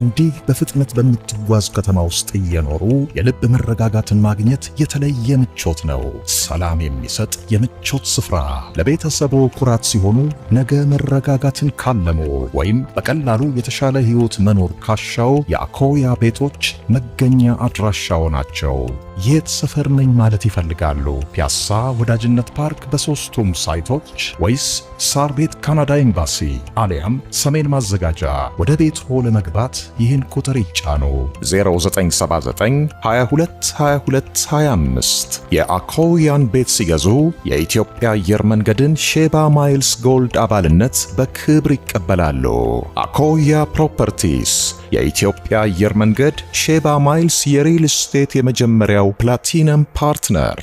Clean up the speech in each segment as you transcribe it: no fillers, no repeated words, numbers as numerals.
እንዲህ በፍጥነት በምትጓዝ ከተማ ውስጥ እየኖሩ የልብ መረጋጋትን ማግኘት የተለየ ምቾት ነው። ሰላም የሚሰጥ የምቾት ስፍራ ለቤተሰቦ ኩራት ሲሆኑ፣ ነገ መረጋጋትን ካለሙ ወይም በቀላሉ የተሻለ ሕይወት መኖር ካሻው የአኮያ ቤቶች መገኛ አድራሻው ናቸው። የት ሰፈር ነኝ ማለት ይፈልጋሉ? ፒያሳ ወዳጅነት ፓርክ በሶስቱም ሳይቶች ወይስ ሳር ቤት ካናዳ ኤምባሲ አሊያም ሰሜን ማዘጋጃ? ወደ ቤትዎ ለመግባት ይህን ቁጥር ይጫኑ፦ 0979 22 22 25። የአኮያን ቤት ሲገዙ የኢትዮጵያ አየር መንገድን ሼባ ማይልስ ጎልድ አባልነት በክብር ይቀበላሉ። አኮያ ፕሮፐርቲስ የኢትዮጵያ አየር መንገድ ሼባ ማይልስ የሪል ስቴት የመጀመሪያው platinum partner።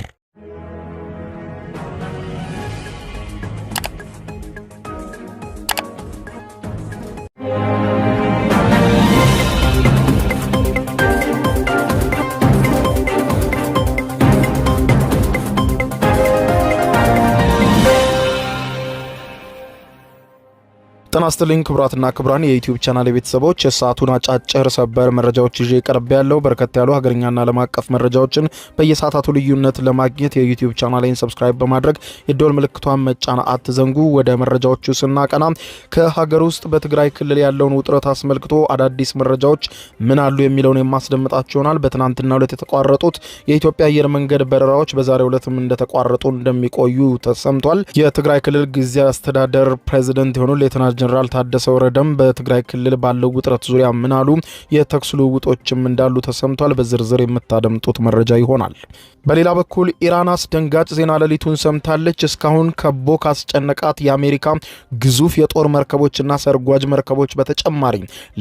ጤና ይስጥልኝ ክቡራትና ክቡራን የዩቲዩብ ቻናል ቤተሰቦች፣ የሰዓቱን አጫጭር ሰበር መረጃዎች ይዤ ቀርቤያለሁ። በርከት ያሉ ሀገርኛና ዓለም አቀፍ መረጃዎችን በየሰዓታቱ ልዩነት ለማግኘት የዩቲዩብ ቻናሌን subscribe በማድረግ የደወል ምልክቷን መጫን አትዘንጉ። ወደ መረጃዎቹ ስናቀና ከሀገር ውስጥ በትግራይ ክልል ያለውን ውጥረት አስመልክቶ አዳዲስ መረጃዎች ምን አሉ የሚለውን የማስደምጣችሁ ይሆናል። በትናንትናው ዕለት የተቋረጡት የኢትዮጵያ አየር መንገድ በረራዎች በዛሬው ዕለትም እንደተቋረጡ እንደሚቆዩ ተሰምቷል። የትግራይ ክልል ጊዜያዊ አስተዳደር ፕሬዚደንት የሆኑ ሌተናል ጀነራል ታደሰ ወረደም በትግራይ ክልል ባለው ውጥረት ዙሪያ ምን አሉ? የተኩስ ልውውጦችም እንዳሉ ተሰምቷል። በዝርዝር የምታደምጡት መረጃ ይሆናል። በሌላ በኩል ኢራን አስደንጋጭ ዜና ሌሊቱን ሰምታለች። እስካሁን ከቦ ካስጨነቃት የአሜሪካ ግዙፍ የጦር መርከቦችና ሰርጓጅ መርከቦች በተጨማሪ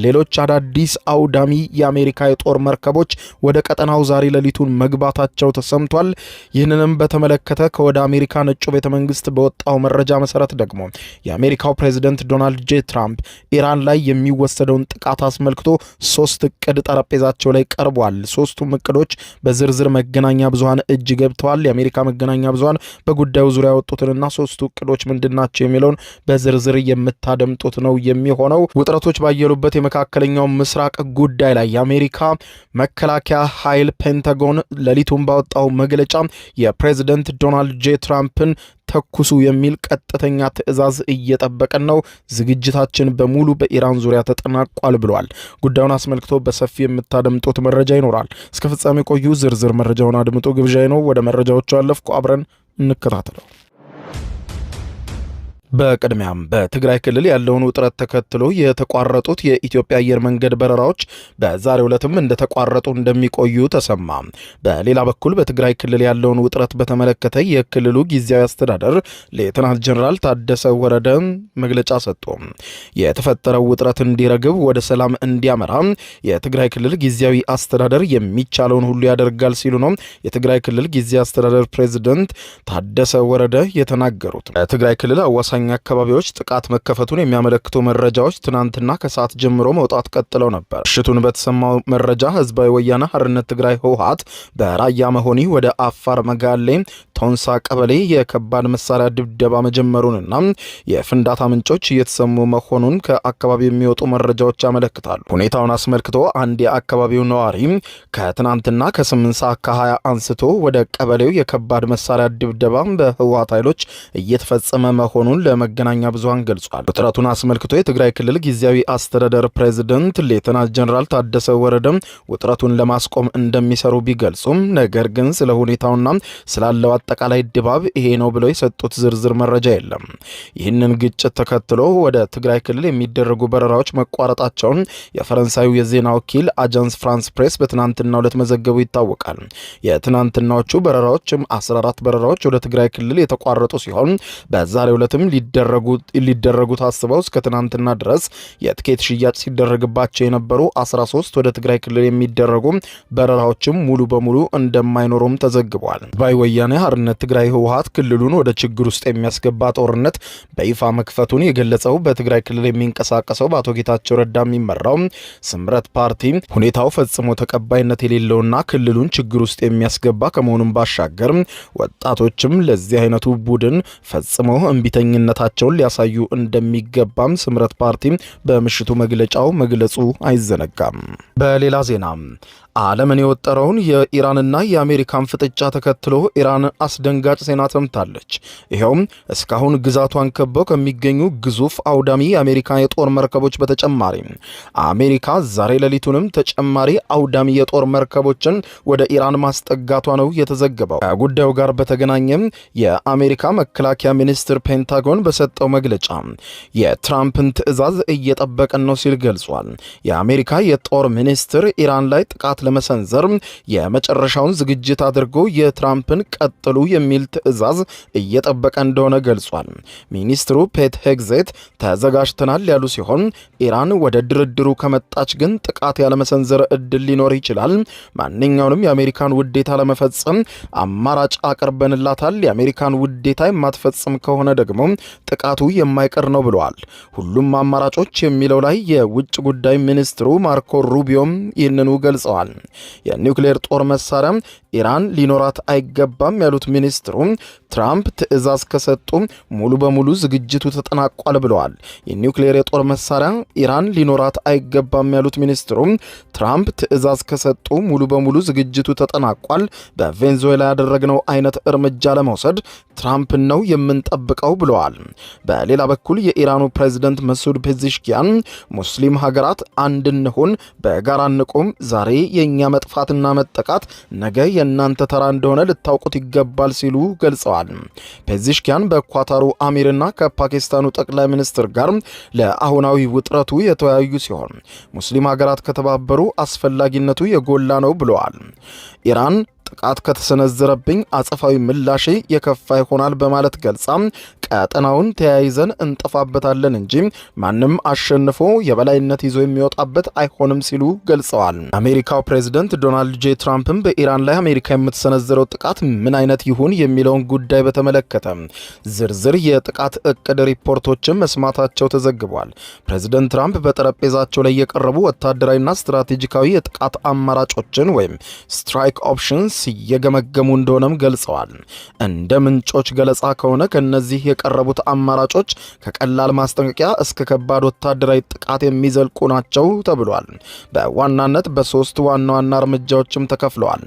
ሌሎች አዳዲስ አውዳሚ የአሜሪካ የጦር መርከቦች ወደ ቀጠናው ዛሬ ሌሊቱን መግባታቸው ተሰምቷል። ይህንንም በተመለከተ ከወደ አሜሪካ ነጩ ቤተ መንግስት በወጣው መረጃ መሰረት ደግሞ የአሜሪካው ፕሬዚደንት ዶናልድ ጄ ትራምፕ ኢራን ላይ የሚወሰደውን ጥቃት አስመልክቶ ሶስት እቅድ ጠረጴዛቸው ላይ ቀርቧል። ሶስቱም እቅዶች በዝርዝር መገናኛ ብዙኃን እጅ ገብተዋል። የአሜሪካ መገናኛ ብዙኃን በጉዳዩ ዙሪያ ያወጡትንና ሶስቱ እቅዶች ምንድናቸው የሚለውን በዝርዝር የምታደምጡት ነው የሚሆነው። ውጥረቶች ባየሉበት የመካከለኛው ምስራቅ ጉዳይ ላይ የአሜሪካ መከላከያ ኃይል ፔንታጎን ሌሊቱን ባወጣው መግለጫ የፕሬዚደንት ዶናልድ ጄ ትራምፕን ተኩሱ የሚል ቀጥተኛ ትዕዛዝ እየጠበቀን ነው። ዝግጅታችን በሙሉ በኢራን ዙሪያ ተጠናቋል ብሏል። ጉዳዩን አስመልክቶ በሰፊ የምታደምጡት መረጃ ይኖራል። እስከ ፍጻሜ ቆዩ። ዝርዝር መረጃውን አድምጡ ግብዣይ ነው። ወደ መረጃዎቹ አለፍኩ። አብረን እንከታተለው። በቅድሚያም በትግራይ ክልል ያለውን ውጥረት ተከትሎ የተቋረጡት የኢትዮጵያ አየር መንገድ በረራዎች በዛሬው ዕለትም እንደተቋረጡ እንደሚቆዩ ተሰማ። በሌላ በኩል በትግራይ ክልል ያለውን ውጥረት በተመለከተ የክልሉ ጊዜያዊ አስተዳደር ሌተናል ጀኔራል ታደሰ ወረደ መግለጫ ሰጡ። የተፈጠረው ውጥረት እንዲረግብ ወደ ሰላም እንዲያመራ የትግራይ ክልል ጊዜያዊ አስተዳደር የሚቻለውን ሁሉ ያደርጋል ሲሉ ነው የትግራይ ክልል ጊዜያዊ አስተዳደር ፕሬዚደንት ታደሰ ወረደ የተናገሩት። በትግራይ ክልል አዋሳኝ አካባቢዎች ጥቃት መከፈቱን የሚያመለክቱ መረጃዎች ትናንትና ከሰዓት ጀምሮ መውጣት ቀጥለው ነበር። ምሽቱን በተሰማው መረጃ ህዝባዊ ወያነ ሓርነት ትግራይ ህወሓት በራያ መሆኒ ወደ አፋር መጋሌ ቶንሳ ቀበሌ የከባድ መሳሪያ ድብደባ መጀመሩንና የፍንዳታ ምንጮች እየተሰሙ መሆኑን ከአካባቢው የሚወጡ መረጃዎች ያመለክታሉ። ሁኔታውን አስመልክቶ አንድ የአካባቢው ነዋሪ ከትናንትና ከ8 ሰዓት ከ20 አንስቶ ወደ ቀበሌው የከባድ መሳሪያ ድብደባ በህወሓት ኃይሎች እየተፈጸመ መሆኑን ለመገናኛ ብዙሃን ገልጿል። ውጥረቱን አስመልክቶ የትግራይ ክልል ጊዜያዊ አስተዳደር ፕሬዚደንት ሌተናል ጀኔራል ታደሰ ወረደም ውጥረቱን ለማስቆም እንደሚሰሩ ቢገልጹም ነገር ግን ስለ ሁኔታውና ስላለው አጠቃላይ ድባብ ይሄ ነው ብለው የሰጡት ዝርዝር መረጃ የለም። ይህንን ግጭት ተከትሎ ወደ ትግራይ ክልል የሚደረጉ በረራዎች መቋረጣቸውን የፈረንሳዩ የዜና ወኪል አጃንስ ፍራንስ ፕሬስ በትናንትናው ዕለት መዘገቡ ይታወቃል። የትናንትናዎቹ በረራዎችም 14 በረራዎች ወደ ትግራይ ክልል የተቋረጡ ሲሆን በዛሬው ዕለትም ሊደረጉ ታስበው እስከ ትናንትና ድረስ የትኬት ሽያጭ ሲደረግባቸው የነበሩ 13 ወደ ትግራይ ክልል የሚደረጉ በረራዎችም ሙሉ በሙሉ እንደማይኖሩም ተዘግቧል። ህዝባዊ ወያነ ሓርነት ትግራይ ህወሓት ክልሉን ወደ ችግር ውስጥ የሚያስገባ ጦርነት በይፋ መክፈቱን የገለጸው በትግራይ ክልል የሚንቀሳቀሰው በአቶ ጌታቸው ረዳ የሚመራው ስምረት ፓርቲ ሁኔታው ፈጽሞ ተቀባይነት የሌለውና ክልሉን ችግር ውስጥ የሚያስገባ ከመሆኑም ባሻገር ወጣቶችም ለዚህ አይነቱ ቡድን ፈጽሞ እምቢተኝነት ቁርጠኝነታቸውን ሊያሳዩ እንደሚገባም ስምረት ፓርቲ በምሽቱ መግለጫው መግለጹ አይዘነጋም። በሌላ ዜና፣ ዓለምን የወጠረውን የኢራንና የአሜሪካን ፍጥጫ ተከትሎ ኢራን አስደንጋጭ ዜና ሰምታለች። ይኸውም እስካሁን ግዛቷን ከበው ከሚገኙ ግዙፍ አውዳሚ የአሜሪካ የጦር መርከቦች በተጨማሪ አሜሪካ ዛሬ ሌሊቱንም ተጨማሪ አውዳሚ የጦር መርከቦችን ወደ ኢራን ማስጠጋቷ ነው የተዘገበው። ከጉዳዩ ጋር በተገናኘም የአሜሪካ መከላከያ ሚኒስትር ፔንታጎን በሰጠው መግለጫ የትራምፕን ትዕዛዝ እየጠበቅን ነው ሲል ገልጿል። የአሜሪካ የጦር ሚኒስትር ኢራን ላይ ጥቃት ለመሰንዘር የመጨረሻውን ዝግጅት አድርጎ የትራምፕን ቀጥሉ የሚል ትዕዛዝ እየጠበቀ እንደሆነ ገልጿል። ሚኒስትሩ ፔት ሄግዜት ተዘጋጅተናል ያሉ ሲሆን፣ ኢራን ወደ ድርድሩ ከመጣች ግን ጥቃት ያለመሰንዘር እድል ሊኖር ይችላል። ማንኛውንም የአሜሪካን ውዴታ ለመፈጸም አማራጭ አቅርበንላታል። የአሜሪካን ውዴታ የማትፈጽም ከሆነ ደግሞ ጥቃቱ የማይቀር ነው ብለዋል። ሁሉም አማራጮች የሚለው ላይ የውጭ ጉዳይ ሚኒስትሩ ማርኮ ሩቢዮም ይህንኑ ገልጸዋል። የኒውክሌር ጦር መሳሪያ ኢራን ሊኖራት አይገባም ያሉት ሚኒስትሩ ትራምፕ ትዕዛዝ ከሰጡ ሙሉ በሙሉ ዝግጅቱ ተጠናቋል ብለዋል። የኒውክሌር የጦር መሳሪያ ኢራን ሊኖራት አይገባም ያሉት ሚኒስትሩ ትራምፕ ትዕዛዝ ከሰጡ ሙሉ በሙሉ ዝግጅቱ ተጠናቋል፣ በቬንዙዌላ ያደረግነው አይነት እርምጃ ለመውሰድ ትራምፕን ነው የምንጠብቀው ብለዋል። በሌላ በኩል የኢራኑ ፕሬዝደንት መሱድ ፔዜሽኪያን ሙስሊም ሀገራት አንድ እንሁን፣ በጋራ እንቁም፣ ዛሬ የእኛ መጥፋትና መጠቃት ነገ የእናንተ ተራ እንደሆነ ልታውቁት ይገባል ሲሉ ገልጸዋል። ፔዜሽኪያን በኳታሩ አሚርና ከፓኪስታኑ ጠቅላይ ሚኒስትር ጋር ለአሁናዊ ውጥረቱ የተወያዩ ሲሆን፣ ሙስሊም ሀገራት ከተባበሩ አስፈላጊነቱ የጎላ ነው ብለዋል። ኢራን ጥቃት ከተሰነዘረብኝ አጸፋዊ ምላሼ የከፋ ይሆናል በማለት ገልጻ፣ ቀጠናውን ተያይዘን እንጠፋበታለን እንጂ ማንም አሸንፎ የበላይነት ይዞ የሚወጣበት አይሆንም ሲሉ ገልጸዋል። አሜሪካው ፕሬዝደንት ዶናልድ ጄ ትራምፕም በኢራን ላይ አሜሪካ የምትሰነዝረው ጥቃት ምን አይነት ይሁን የሚለውን ጉዳይ በተመለከተ ዝርዝር የጥቃት እቅድ ሪፖርቶችን መስማታቸው ተዘግቧል። ፕሬዝደንት ትራምፕ በጠረጴዛቸው ላይ የቀረቡ ወታደራዊና ስትራቴጂካዊ የጥቃት አማራጮችን ወይም strike options እየገመገሙ እንደሆነም ገልጸዋል። እንደ ምንጮች ገለጻ ከሆነ ከነዚህ የቀረቡት አማራጮች ከቀላል ማስጠንቀቂያ እስከ ከባድ ወታደራዊ ጥቃት የሚዘልቁ ናቸው ተብሏል። በዋናነት በሶስት ዋና ዋና እርምጃዎችም ተከፍለዋል።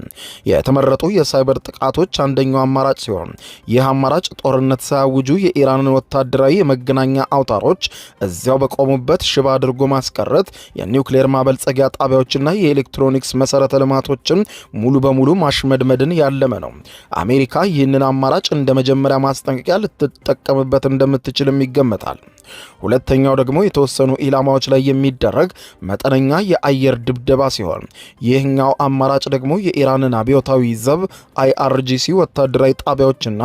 የተመረጡ የሳይበር ጥቃቶች አንደኛው አማራጭ ሲሆን፣ ይህ አማራጭ ጦርነት ሳያውጁ የኢራንን ወታደራዊ የመገናኛ አውታሮች እዚያው በቆሙበት ሽባ አድርጎ ማስቀረት፣ የኒውክሌር ማበልጸጊያ ጣቢያዎችና የኤሌክትሮኒክስ መሰረተ ልማቶችን ሙሉ በሙሉ ማሽመድመድን ያለመ ነው። አሜሪካ ይህንን አማራጭ እንደ መጀመሪያ ማስጠንቀቂያ ልትጠቀምበት እንደምትችልም ይገመታል። ሁለተኛው ደግሞ የተወሰኑ ኢላማዎች ላይ የሚደረግ መጠነኛ የአየር ድብደባ ሲሆን፣ ይህኛው አማራጭ ደግሞ የኢራንን አብዮታዊ ዘብ IRGC ወታደራዊ ጣቢያዎችና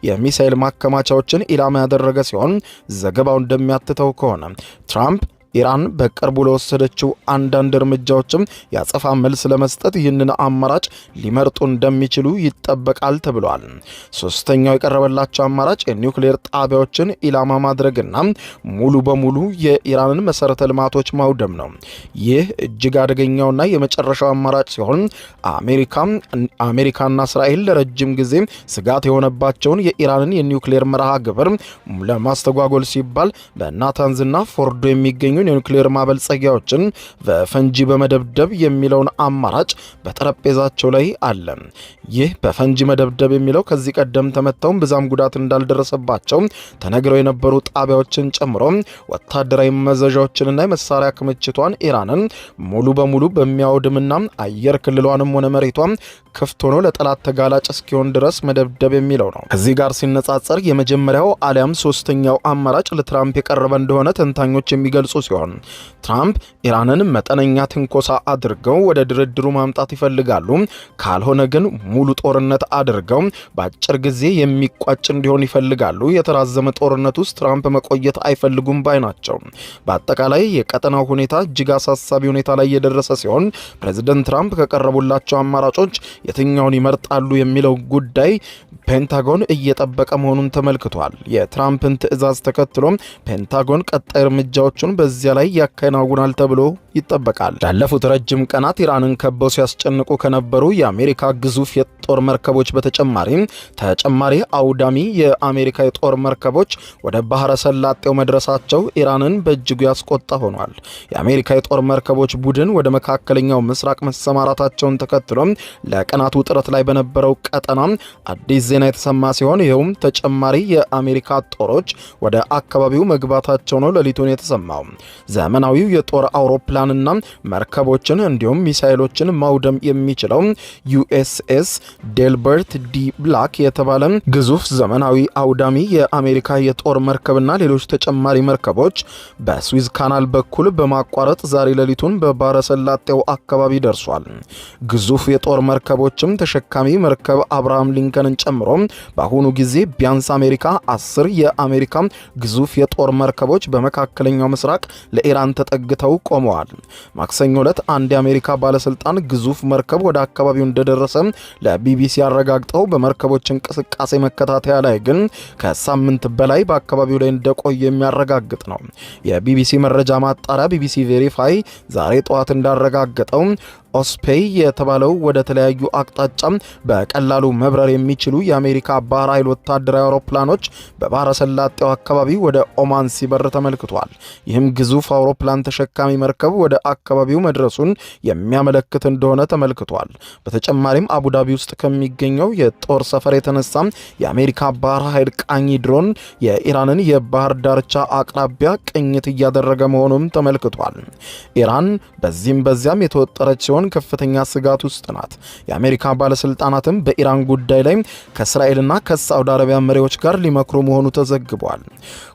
የሚሳኤል ማከማቻዎችን ኢላማ ያደረገ ሲሆን፣ ዘገባው እንደሚያትተው ከሆነ ትራምፕ ኢራን በቅርቡ ለወሰደችው አንዳንድ እርምጃዎችም የአጸፋ መልስ ለመስጠት ይህንን አማራጭ ሊመርጡ እንደሚችሉ ይጠበቃል ተብሏል። ሶስተኛው የቀረበላቸው አማራጭ የኒውክሌር ጣቢያዎችን ኢላማ ማድረግና ሙሉ በሙሉ የኢራንን መሰረተ ልማቶች ማውደም ነው። ይህ እጅግ አደገኛውና የመጨረሻው አማራጭ ሲሆን፣ አሜሪካና እስራኤል ለረጅም ጊዜ ስጋት የሆነባቸውን የኢራንን የኒውክሌር መርሃ ግብር ለማስተጓጎል ሲባል በናታንዝና ፎርዶ የሚገኙ የኒውክሌር ማበልጸጊያዎችን በፈንጂ በመደብደብ የሚለውን አማራጭ በጠረጴዛቸው ላይ አለ። ይህ በፈንጂ መደብደብ የሚለው ከዚህ ቀደም ተመተው ብዙም ጉዳት እንዳልደረሰባቸው ተነግረው የነበሩ ጣቢያዎችን ጨምሮ ወታደራዊ መዘዣዎችንና የመሳሪያ ክምችቷን ኢራንን ሙሉ በሙሉ በሚያወድምና አየር ክልሏንም ሆነ መሬቷን ክፍት ሆኖ ለጠላት ተጋላጭ እስኪሆን ድረስ መደብደብ የሚለው ነው። ከዚህ ጋር ሲነጻጸር የመጀመሪያው አሊያም ሶስተኛው አማራጭ ለትራምፕ የቀረበ እንደሆነ ተንታኞች የሚገልጹ ሲሆን፣ ትራምፕ ኢራንን መጠነኛ ትንኮሳ አድርገው ወደ ድርድሩ ማምጣት ይፈልጋሉ። ካልሆነ ግን ሙሉ ጦርነት አድርገው በአጭር ጊዜ የሚቋጭ እንዲሆን ይፈልጋሉ። የተራዘመ ጦርነት ውስጥ ትራምፕ መቆየት አይፈልጉም ባይ ናቸው። በአጠቃላይ የቀጠናው ሁኔታ እጅግ አሳሳቢ ሁኔታ ላይ የደረሰ ሲሆን፣ ፕሬዚደንት ትራምፕ ከቀረቡላቸው አማራጮች የትኛውን ይመርጣሉ የሚለው ጉዳይ ፔንታጎን እየጠበቀ መሆኑን ተመልክቷል። የትራምፕን ትዕዛዝ ተከትሎ ፔንታጎን ቀጣይ እርምጃዎቹን በዚህ በዚያ ላይ ያከናውናል ተብሎ ይጠበቃል። ላለፉት ረጅም ቀናት ኢራንን ከበው ሲያስጨንቁ ከነበሩ የአሜሪካ ግዙፍ የጦር መርከቦች በተጨማሪ ተጨማሪ አውዳሚ የአሜሪካ የጦር መርከቦች ወደ ባህረ ሰላጤው መድረሳቸው ኢራንን በእጅጉ ያስቆጣ ሆኗል። የአሜሪካ የጦር መርከቦች ቡድን ወደ መካከለኛው ምስራቅ መሰማራታቸውን ተከትሎ ለቀናት ውጥረት ላይ በነበረው ቀጠና አዲስ ዜና የተሰማ ሲሆን ይኸውም ተጨማሪ የአሜሪካ ጦሮች ወደ አካባቢው መግባታቸው ነው ሌሊቱን የተሰማው። ዘመናዊው የጦር አውሮፕላንና መርከቦችን እንዲሁም ሚሳኤሎችን ማውደም የሚችለው ዩኤስኤስ ዴልበርት ዲ ብላክ የተባለ ግዙፍ ዘመናዊ አውዳሚ የአሜሪካ የጦር መርከብና ሌሎች ተጨማሪ መርከቦች በስዊዝ ካናል በኩል በማቋረጥ ዛሬ ሌሊቱን በባህረ ሰላጤው አካባቢ ደርሷል። ግዙፍ የጦር መርከቦችም ተሸካሚ መርከብ አብርሃም ሊንከንን ጨምሮ በአሁኑ ጊዜ ቢያንስ አሜሪካ 10 የአሜሪካ ግዙፍ የጦር መርከቦች በመካከለኛው ምስራቅ ለኢራን ተጠግተው ቆመዋል። ማክሰኞ ዕለት አንድ የአሜሪካ ባለስልጣን ግዙፍ መርከብ ወደ አካባቢው እንደደረሰ ለቢቢሲ አረጋግጠው በመርከቦች እንቅስቃሴ መከታተያ ላይ ግን ከሳምንት በላይ በአካባቢው ላይ እንደቆየ የሚያረጋግጥ ነው። የቢቢሲ መረጃ ማጣሪያ ቢቢሲ ቬሪፋይ ዛሬ ጠዋት እንዳረጋገጠው ኦስፔይ የተባለው ወደ ተለያዩ አቅጣጫ በቀላሉ መብረር የሚችሉ የአሜሪካ ባህር ኃይል ወታደራዊ አውሮፕላኖች በባህረ ሰላጤው አካባቢ ወደ ኦማን ሲበር ተመልክቷል። ይህም ግዙፍ አውሮፕላን ተሸካሚ መርከብ ወደ አካባቢው መድረሱን የሚያመለክት እንደሆነ ተመልክቷል። በተጨማሪም አቡዳቢ ውስጥ ከሚገኘው የጦር ሰፈር የተነሳ የአሜሪካ ባህር ኃይል ቃኝ ድሮን የኢራንን የባህር ዳርቻ አቅራቢያ ቅኝት እያደረገ መሆኑም ተመልክቷል። ኢራን በዚህም በዚያም የተወጠረች ሲሆን ከፍተኛ ስጋት ውስጥ ናት። የአሜሪካ ባለስልጣናትም በኢራን ጉዳይ ላይ ከእስራኤልና ከሳውዲ አረቢያ መሪዎች ጋር ሊመክሩ መሆኑ ተዘግቧል።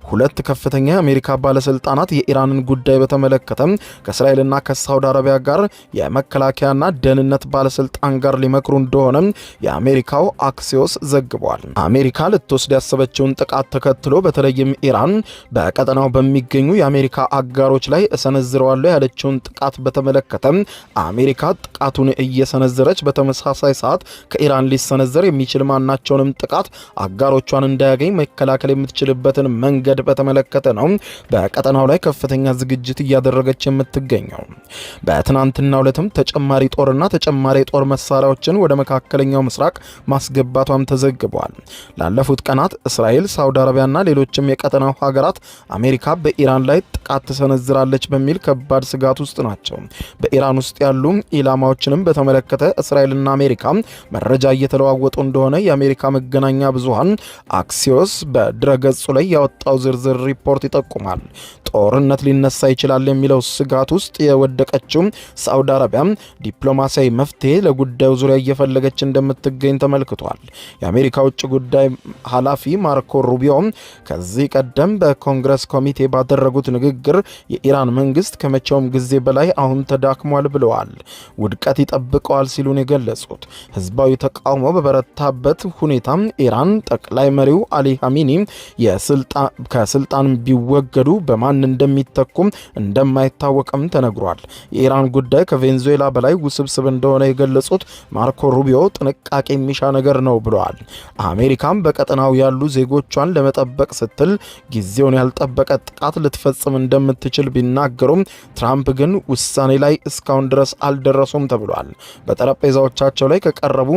ሁለት ከፍተኛ የአሜሪካ ባለስልጣናት የኢራንን ጉዳይ በተመለከተ ከእስራኤልና ከሳውዲ አረቢያ ጋር የመከላከያና ደህንነት ባለስልጣን ጋር ሊመክሩ እንደሆነ የአሜሪካው አክሲዮስ ዘግቧል። አሜሪካ ልትወስድ ያሰበችውን ጥቃት ተከትሎ በተለይም ኢራን በቀጠናው በሚገኙ የአሜሪካ አጋሮች ላይ እሰነዝረዋለሁ ያለችውን ጥቃት በተመለከተ አሜሪካ ጥቃቱን እየሰነዘረች በተመሳሳይ ሰዓት ከኢራን ሊሰነዘር የሚችል ማናቸውንም ጥቃት አጋሮቿን እንዳያገኝ መከላከል የምትችልበትን መንገድ በተመለከተ ነው በቀጠናው ላይ ከፍተኛ ዝግጅት እያደረገች የምትገኘው። በትናንትናው ዕለትም ተጨማሪ ጦርና ተጨማሪ የጦር መሳሪያዎችን ወደ መካከለኛው ምስራቅ ማስገባቷም ተዘግቧል። ላለፉት ቀናት እስራኤል፣ ሳውዲ አረቢያና ሌሎችም የቀጠናው ሀገራት አሜሪካ በኢራን ላይ ጥቃት ትሰነዝራለች በሚል ከባድ ስጋት ውስጥ ናቸው። በኢራን ውስጥ ያሉ ኢላማዎችንም በተመለከተ እስራኤልና አሜሪካ መረጃ እየተለዋወጡ እንደሆነ የአሜሪካ መገናኛ ብዙሃን አክሲዮስ በድረገጹ ላይ ያወጣው ዝርዝር ሪፖርት ይጠቁማል። ጦርነት ሊነሳ ይችላል የሚለው ስጋት ውስጥ የወደቀችው ሳውዲ አረቢያ ዲፕሎማሲያዊ መፍትሄ ለጉዳዩ ዙሪያ እየፈለገች እንደምትገኝ ተመልክቷል። የአሜሪካ ውጭ ጉዳይ ኃላፊ ማርኮ ሩቢዮ ከዚህ ቀደም በኮንግረስ ኮሚቴ ባደረጉት ንግግር የኢራን መንግስት ከመቼውም ጊዜ በላይ አሁን ተዳክሟል ብለዋል። ውድቀት ይጠብቀዋል ሲሉን የገለጹት ህዝባዊ ተቃውሞ በበረታበት ሁኔታ ኢራን ጠቅላይ መሪው አሊ ኻሜኒ ከስልጣን ቢወገዱ በማን እንደሚተኩም እንደማይታወቅም ተነግሯል። የኢራን ጉዳይ ከቬንዙዌላ በላይ ውስብስብ እንደሆነ የገለጹት ማርኮ ሩቢዮ ጥንቃቄ የሚሻ ነገር ነው ብለዋል። አሜሪካም በቀጠናው ያሉ ዜጎቿን ለመጠበቅ ስትል ጊዜውን ያልጠበቀ ጥቃት ልትፈጽም እንደምትችል ቢናገሩም ትራምፕ ግን ውሳኔ ላይ እስካሁን ድረስ አልደረሱም ተብሏል። በጠረጴዛዎቻቸው ላይ ከቀረቡ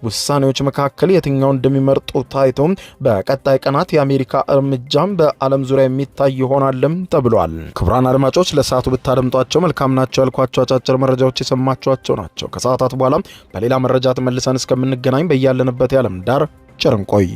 ውሳኔዎች መካከል የትኛው እንደሚመርጡ ታይቶ በቀጣይ ቀናት የአሜሪካ እርምጃም በዓለም ዙሪያ የሚታይ ይሆናልም ተብሏል። ክቡራን አድማጮች ለሰዓቱ ብታደምጧቸው መልካም ናቸው ያልኳቸው አጫጭር መረጃዎች የሰማችኋቸው ናቸው። ከሰዓታት በኋላ በሌላ መረጃ ተመልሰን እስከምንገናኝ በያለንበት የዓለም ዳር ቸር እንቆይ።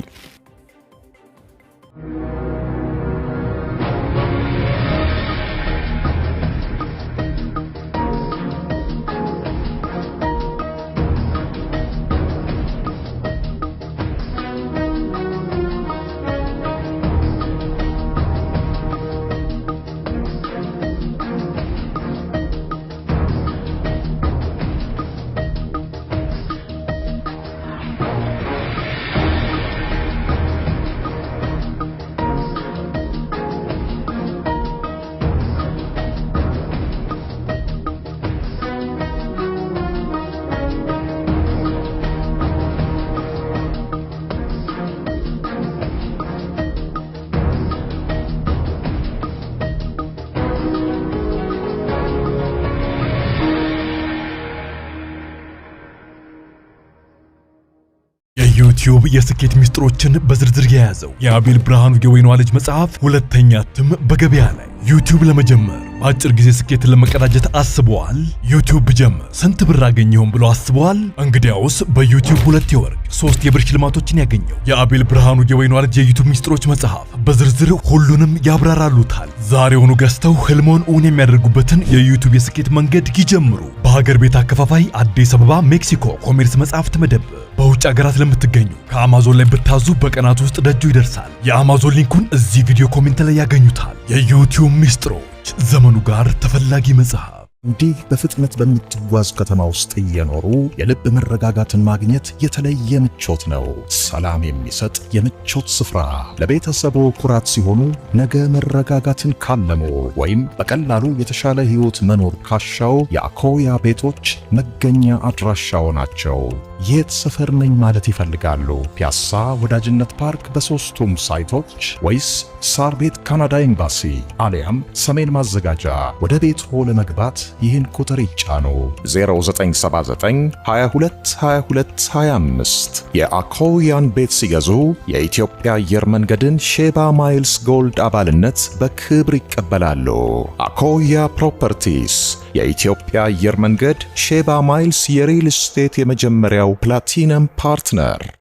የዩቲዩብ የስኬት ሚስጥሮችን በዝርዝር የያዘው የአቤል ብርሃኑ የወይኗ ልጅ መጽሐፍ ሁለተኛ እትም በገበያ ላይ። ዩቲዩብ ለመጀመር፣ በአጭር ጊዜ ስኬትን ለመቀዳጀት አስበዋል? ዩቲዩብ ብጀምር ስንት ብር አገኝ ይሆን ብለው አስበዋል? እንግዲያውስ በዩቲዩብ ሁለት የወርቅ፣ ሶስት የብር ሽልማቶችን ያገኘው የአቤል ብርሃኑ የወይኗ ልጅ የዩቲዩብ ሚስጥሮች መጽሐፍ በዝርዝር ሁሉንም ያብራራሉታል። ዛሬውኑ ገዝተው ህልሞን እውን የሚያደርጉበትን የዩቲዩብ የስኬት መንገድ ይጀምሩ። በሀገር ቤት አከፋፋይ አዲስ አበባ ሜክሲኮ ኮሜርስ መጽሐፍት መደብር፣ በውጭ ሀገራት ለምትገኙ ከአማዞን ላይ ብታዙ በቀናት ውስጥ ደጆ ይደርሳል። የአማዞን link ኡን እዚህ ቪዲዮ comment ላይ ያገኙታል። የዩቲዩብ ሚስጥሮች፣ ዘመኑ ጋር ተፈላጊ መጽሐፍ። እንዲህ በፍጥነት በምትጓዝ ከተማ ውስጥ እየኖሩ የልብ መረጋጋትን ማግኘት የተለየ ምቾት ነው። ሰላም የሚሰጥ የምቾት ስፍራ፣ ለቤተሰቦ ኩራት ሲሆኑ ነገ መረጋጋትን ካለሙ ወይም በቀላሉ የተሻለ ሕይወት መኖር ካሻዎ የአኮያ ቤቶች መገኛ አድራሻዎ ናቸው። የት ሰፈር ነኝ ማለት ይፈልጋሉ? ፒያሳ ወዳጅነት ፓርክ በሶስቱም site ኦች ወይስ ሳር ቤት ካናዳ ኤምባሲ አሊያም ሰሜን ማዘጋጃ? ወደ ቤትዎ ለመግባት ይህን ቁጥር ይጫኑ፦ 0979 22 22 25። የአኮያን ቤት ሲገዙ የኢትዮጵያ አየር መንገድን ሼባ ማይልስ ጎልድ አባልነት በክብር ይቀበላሉ። አኮያ ፕሮፐርቲስ፣ የኢትዮጵያ አየር መንገድ ሼባ ማይልስ የሪል ስቴት የመጀመሪያው platinum partner።